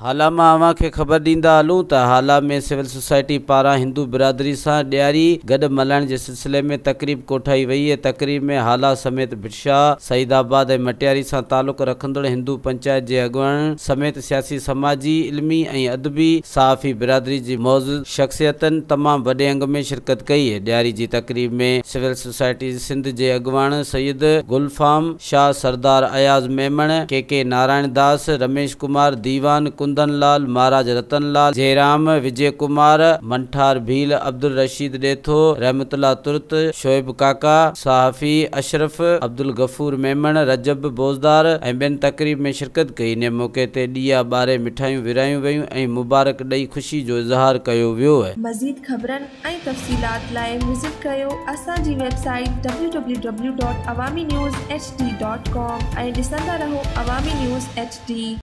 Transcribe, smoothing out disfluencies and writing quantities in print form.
هالا مان اوهان کي خبر ڏيندا هلون ته هالا ۾ سول سوسائٽي پاران هندو برادري سان ڏياري گڏ ملهائڻ جي سلسلي ۾ تقريب ڪوٺائي وئي. تقريب ۾ هالا سميت ڀٽ شاهه، سعيد آباد ۽ مٽياري سان تعلق رکندڙ هندو پنچائت جي اڳواڻن سميت سياسي سماجي، علمي ۽ ادبي، صحافي برادري جي معزز شخصيتن تمام وڏي انگ ۾ شرڪت ڪئي. ڏياري جي تقريب ۾ سول سوسائٽي سنڌ جي اڳواڻ سيد گلفام شاهه، سردار اياز ميمڻ، ڪي ڪي نارائڻ داس، رميش ڪمار، ديوان ڪندن لال، مهاراج رتن لال، جيرام، وجي ڪمار، منٺار ڀيل، عبدالرشيد ڏيٿو، رحمت الله ترت، شعيب ڪاڪا، صحافي اشرف، عبدالغفور ميمڻ، رجب بوزدار ۽ ٻين تقريب ۾ شرڪت ڪئي. انهي موقعي تي ڏيئا ٻاري مٺايون ورهايون ويون ۽ مبارڪ ڏئي خوشي جو اظهار ڪيو ويو. مزيد خبرن ۽ تفصيلات لاء وزٽ ڪريو اسان جي website W W W dot Awami news H D dot com ۽ ڏسندا رهو عوامي نيوز ايڇ ڊي.